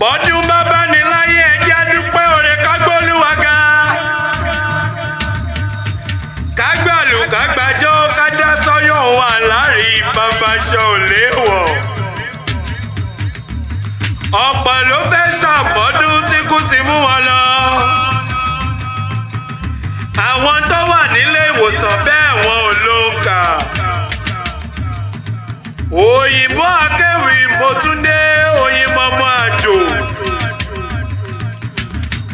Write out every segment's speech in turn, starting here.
Bọ́dún bábá ní láyé, ẹjẹ́ dúpẹ́ òre, kágbóluwa ga, kágbàlù, kágbàjọ́, kádá sọ́yọ̀ wà láàrin babaṣọ ò léwọ̀. Ọ̀pọ̀ ló fẹ́ ṣàmọ́dún tí kú ti mú wọn lọ. Àwọn tó wà nílé ìwòsàn bẹ́ẹ̀, wọn ò lóǹkà. Òyìnbó akéwì Mọ́túndé Oyinmọmọ àjò.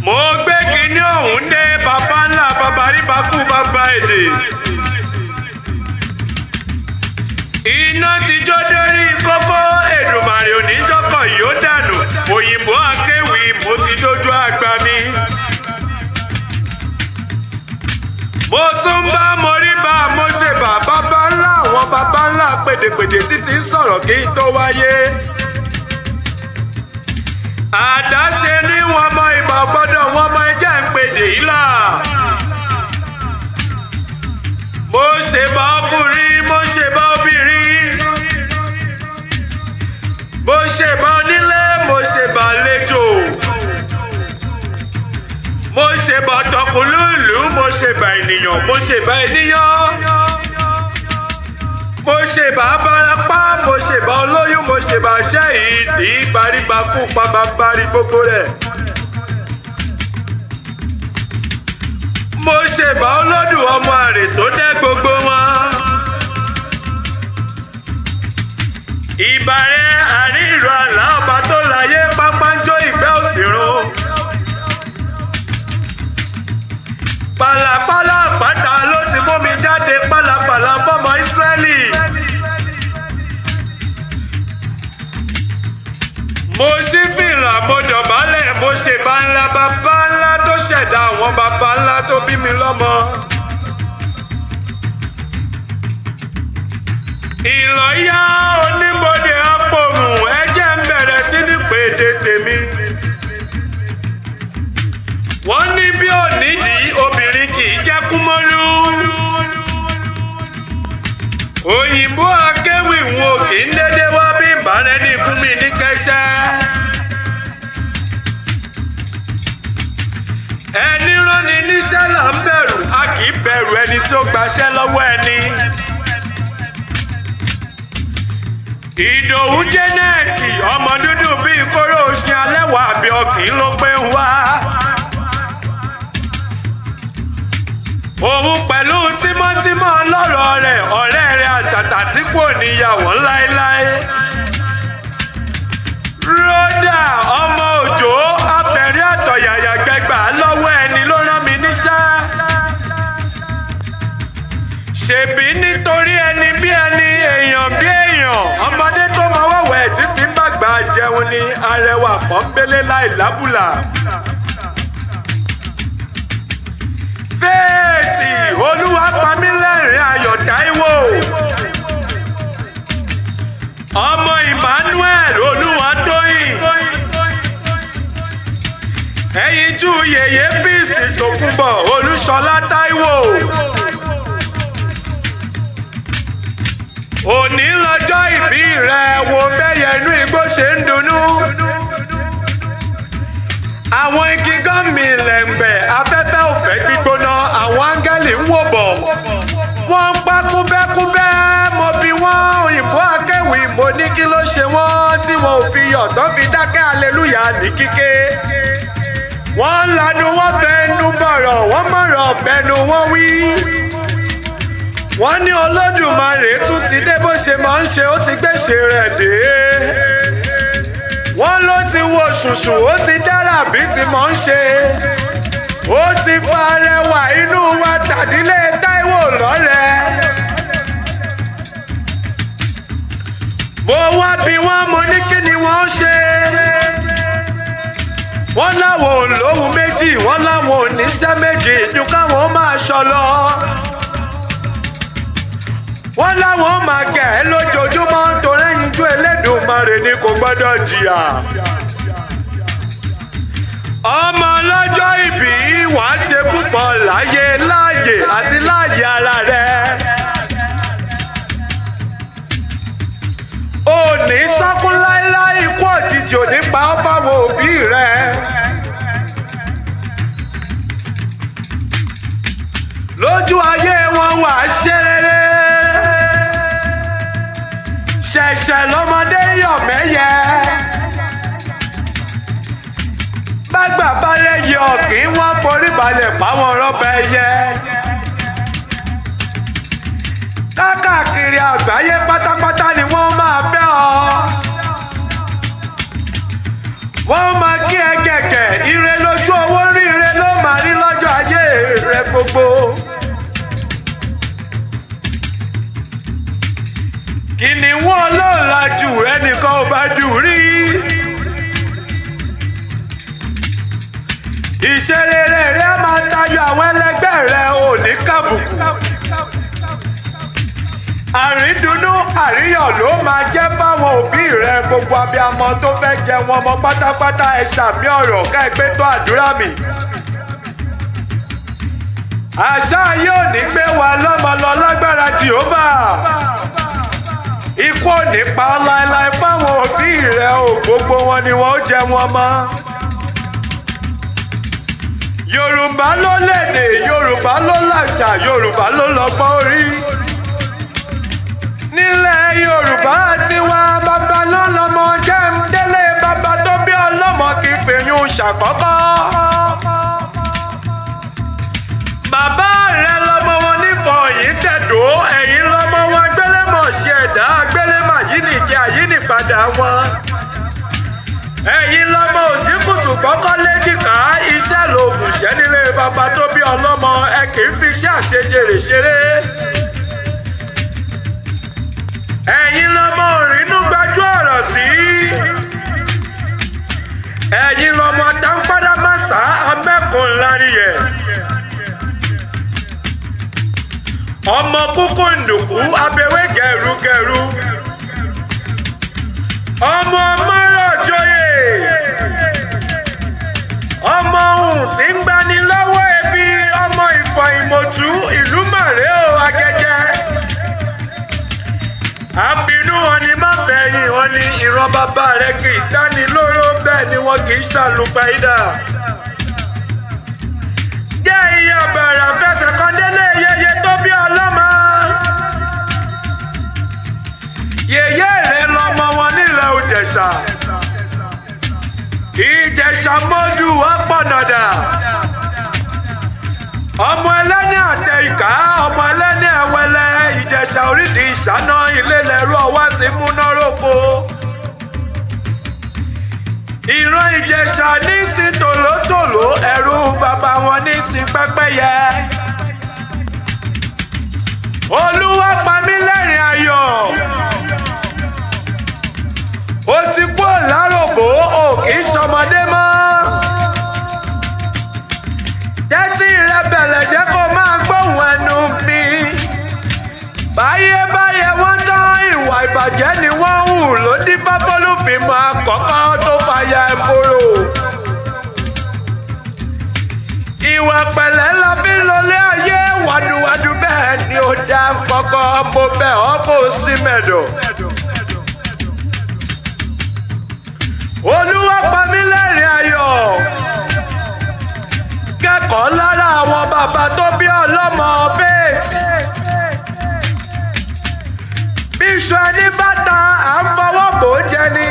Mo gbé kinní ọ̀hún dé, bàbá ńlá bàbá ríbakú bàbá èdè. Iná ti jó dórí kókó, Èdùmàrè oníjọkọ̀ yóò dànù. Òyìnbó akéwì, mo ti dójú àgbà mi. Mo tún bá mo rí bá mo ṣe bá bàbá ńlá àwọn bàbá ńlá pèdèpèdè títí ń sọ̀rọ̀ kí n tó wáyé. Àdáṣe ní wọn mọ ìbà gbọ́dọ̀ wọn mọ ẹjẹ́ ń pèdè ìlà. Mo ṣe bá ọkùnrin, mo ṣe bá obìnrin, mo ṣe bá onílé, mo ṣe bá àlejò, mo ṣe bá tọkùlùlù, mo ṣe bá ènìyàn, mo ṣe bá ènìyàn, mo ṣe bá abarapá, mo ṣe bá olóyún, mo ṣe bá ṣẹ́ ìdí parípakú pabambari gbogbo rẹ̀. Mo ṣe bá olódù ọmọ àrè tó dẹ́ gbogbo wọn. Ìbàrẹ̀ àrí ìrọ̀ àlá ọba tó láyé pápánjó ìgbẹ́ òsìrún. Pàlàpàlà àpáta ló ti mú mi jáde pálapàla fọmọ Ísírẹ́lì. Mo ṣí fìlà, mo dọ̀bálẹ̀, mo ṣe bá ńlá bàbá ńlá tó ṣẹ̀dá àwọn bàbá ńlá tó bí mi lọ́mọ. Ìlọ́yà oníbodè apòmù, ẹjẹ́ ń bẹ̀rẹ̀ sí ní pèdè tèmi. Wọ́n ní bí ò nídìí, obìnrin kì í jẹ́ kúmọ́lú. Òyìnbó akéwì wọn ò kì í dédé wá bí ìbára ẹni kú mi ní kẹsẹ́. Ẹni ránni níṣẹ́ là ń bẹ̀rù, a kì í bẹ̀rù ẹni tí ó gbaṣẹ́ lọ́wọ́ ẹni. Ìdòwú Jẹ́nẹ́ẹ̀tì, ọmọ dúdú bíi kóró oṣin alẹ́wà àbí ọkì ló pé ń wá. Òun pẹ̀lú tímọ́tímọ́ lọ́rọ̀ rẹ̀, ọ̀rẹ́ rẹ̀ àtàtà tí kò níyàwó láéláé. Rọ́dà ọmọ òjò abẹ̀rẹ̀ àtọ̀yàyà gbẹgbà lọ́wọ́ ẹni ló rán mi níṣẹ́. Ṣèbí nítorí ẹni bí ẹni, èèyàn bí èèyàn, ọmọdé tó máa wọ̀wẹ̀ tí fi ń bàgbà jẹun ni arẹwà pọ́nbélé láì lábùlà. Fèètì olúwa pa mí lẹ́rìn ayọ̀ Táíwò. Ọmọ Emmanuel Olúwatóyìn. Ẹyinjú yèyé Peace Tòkunbọ̀ Olúṣọlá Táíwò. Òní lọ́jọ́ ìbí rẹ̀, wo bẹ́yẹ inú igbó ṣe ń dunnú. Àwọn igi gan mi lẹ̀ǹgbẹ̀, afẹ́fẹ́ ò fẹ́ gbígbóná, àwọn áńgẹ́lì ń wò bọ̀. Wọ́n ń pa kúbẹ́kúbẹ́, mo bi wọ́n, òyìnbó akéwì, mo ní kí ló ṣe wọ́n tí wọn ò fi yọ̀ tán fi dákẹ́ aleluya ní kíké. Wọ́n lanu, wọ́n fẹnu bọ̀rọ̀, wọ́n mọ̀rọ̀ bẹnu wọ́n wí. Wọ́n ní Olódùmarè tún ti dé bó ṣe máa ń ṣe, ó ti gbéṣe rẹ̀ dé. Wọ́n ló ti wo ṣùṣù, ó ti dára bí ti máa ń ṣe. Ó ti fa rẹwà inú wa tàdílé Táíwò lọ́rẹ́. Mo wá bí wọ́n, mo ní kí ni wọ́n ṣe. Wọ́n láwọn ò lóhun méjì, wọ́n láwọn ò níṣẹ́ méjì ju káwọn máa ṣọ lọ. Wọ́n láwọn máa gẹ̀ ẹ́ lójoojúmọ́ torí ẹyinjú Elédùmarè ni kò gbọ́dọ̀ jìyà. Ọmọ ọlọ́jọ́ ìbí, wàá ṣe púpọ̀ láyé, láàyè àti láàyè ara rẹ̀. Ò ní sọ́kún láéláé, ikú òjijì. òjijì ò ní pa ọ́ fáwọn òbí rẹ. Lójú ayé wọn wà á ṣe rere. Ṣẹ̀ṣẹ̀ lọ́mọdé yọ̀ mẹ́yẹ. Bágbà bá rẹ́yẹ ọ̀kín wọ́n forí balẹ̀ páwọn rọ́bà ẹyẹ. Káàkiri àgbáyé pátápátá ni wọ́n máa fẹ́ ọ. Wọ́n máa kí ẹ gẹ̀gẹ̀, ire lójú owó rí, ire ló máa rí lọ́jọ́ ayé rẹ gbogbo. Kìnìún ọlọ́ọ̀la jù ẹnìkan ò bá jù rí. Ìṣerere rẹ máa tayọ àwọn ẹlẹgbẹ́ rẹ, ò ní kàbùkù. Àrídùnnú àríyọ̀ ló máa jẹ́ fáwọn òbí rẹ. Gbogbo abiyamọ tó fẹ́ jẹ wọn mọ pátápátá, ẹ ṣàmì ọ̀rọ̀ ká ẹ pé tó àdúrà mi. Àṣà yóò ní gbé wa lọ́mọ lọ lágbára Jèhófà. Ikú ò ní pa ọ́ láéláé fáwọn òbí rẹ o, gbogbo wọn ni wọn ó jẹ wọn mọ́. Yorùbá ló lédè, Yorùbá ló làṣà, Yorùbá ló lọ́gbọ́n orí. Nílẹ̀ Yorùbá tiwa, bàbá ló lọ́mọ jẹ́ ń délé bàbá tó bí ọlọ́mọ kì í fèyún ṣàkọ́kọ́. Bàbá rẹ lọ́mọ wọn nífọ̀ yìí tẹ̀dó, ẹ̀yìn lọ́mọ wọn gbélémọ̀ ṣe ẹ̀dá gbélémọ̀ yìí nìjẹ́ àyí nìpadà wọn. Ẹ̀yin lọ́mọ òjìkùtù kọ́kọ́ léjìká, iṣẹ́ lòògùn ṣẹ́ nílé bàbá tó bí ọlọ́mọ, ẹ kì í fi iṣẹ́ àṣejèrè ṣeré. Ẹ̀yin lọ́mọ òrìnú gbajú ọ̀rọ̀ sí. Ẹ̀yin lọ́mọ táńpádà màsà amẹ́kùn láríyẹ̀. Ọmọ kúkú ndùkú abẹ́wé gẹ̀rúgẹ̀rú. Ọmọ mọ́rọ̀ joyè. Ọmọ ohun tí ń gbani lọ́wọ́ ebi, ọmọ ìfọ̀ ìmọ̀tú ìlú màrè o agẹjẹ. Àfinú wọn ni má fẹ̀yìn wọn ni ìran bàbá rẹ kì í dáni lóró, bẹ́ẹ̀ ni wọn kì í ṣàlùpàídà. Jẹ́ iye ọ̀bàrà fẹsẹ̀ kan délé yeye tó bí ọlọ́mọ. Yèyé rẹ lọmọ wọn nílẹ̀ Ìjẹ̀ṣà. Ìjẹ̀ṣà mọ́dù ọ̀pọ̀nàdà. Ọmọ ẹlẹ́ni àtẹ ìka, ọmọ ẹlẹ́ni ẹ̀wẹ̀lẹ̀, Ìjẹ̀ṣà orídìí ìṣáná ilé lẹ́rú ọwá ti múná róko. Ìran Ìjẹ̀ṣà ní sí tòlótòló, ẹrú bàbá wọn ní sí pẹ́pẹ́yẹ. Olúwa pa mí lẹ́rìn ayọ̀. Ó ti kú láròbó, ò kì í ṣọmọdé mọ́. Tẹ́tí rẹ bẹ̀lẹ̀ jẹ́ kó máa gbóhùn ẹnu mi. Báyé báyé wọ́n tán, ìwà ìbàjẹ́ ni wọ́n hù ló dífá bólúfìmọ̀ àkọ́kọ́ tó fàyà ẹ̀bùrò. Ìwà pẹ̀lẹ́ la fi lọlé ayé, wàdùwàdù bẹ́ẹ̀ ni ó dá kọ́kọ́, mo bẹ̀ ọ́ kó sí mẹ̀dọ̀. Olúwa pa mí lẹ́rìn ayọ̀. Kẹ́kọ̀ọ́ lára àwọn bàbá tó bí ọlọ́mọ fèètì. Bíṣu ẹni bá ta, à ń fọwọ́ bò ó jẹ ni.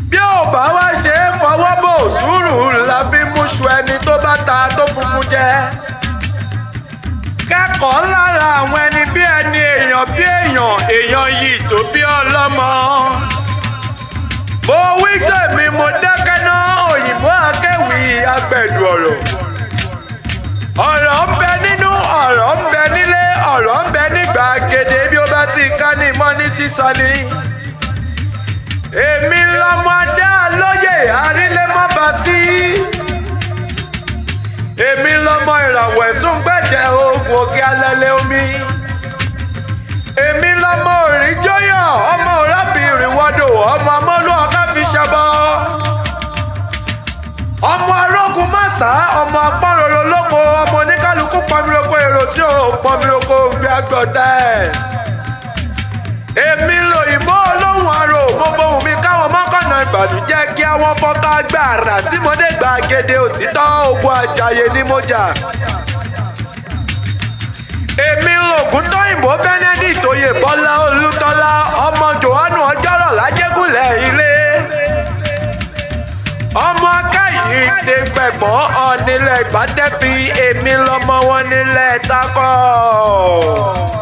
Bí ò bá wá ṣe é fọwọ́ bò, sùúrù la fi múṣu ẹni tó bá ta tó funfun jẹ. Kẹ́kọ̀ọ́ lára àwọn ẹni bí ẹni, èèyàn bí èèyàn, èèyàn yìí tó bí ọlọ́mọ. Mo wí tèmi, mo dákẹ́ ná, òyìnbó akéwì agbẹ̀dù ọ̀rọ̀. Ọ̀rọ̀ ń bẹ nínú, ọ̀rọ̀ ń bẹ nílé, ọ̀rọ̀ ń bẹ nígbà gèdè bí ó bá ti ká ní mọ́ ní sísọ ni. Èmi lọmọ adá lóye àrílémọ́ba sí. Èmi lọmọ ìràwọ̀ ẹ̀sùn gbẹ̀jẹ̀ oògùn òkè alẹ́lẹ́ omi. Èmi lọmọ òrìjóyọ̀, ọmọ òrábìnrin wọ́dọ̀, ọmọ amọ́lú ọ̀ká fi ṣẹbọ. Ọmọ arógun mọ́sá, ọmọ apọ́nrọ̀rọ̀ lóko, ọmọ oníkálukú pọnmiroko, èrò tí ò pọnmiroko gbé agbọ̀tẹ́. Èmi lò Ìbànújẹ́ kí àwọn fọ́nká gbàrà tí mo dé gbàgede òtítọ́, ogun àjàyè ni mo jà. Èmi lògùn tóyìnbó Benedict Oyèbọ́lá Olútọ́lá, ọmọ Jòhánù Ọjọ́rọ̀ lájẹ́gùnlẹ̀ ilé, ọmọ akáyí dẹ́gbẹ̀gbọ́n ọ̀nilẹ̀ ìbátẹ́fi. Èmi lọ́mọ wọn nílẹ̀ takọ̀.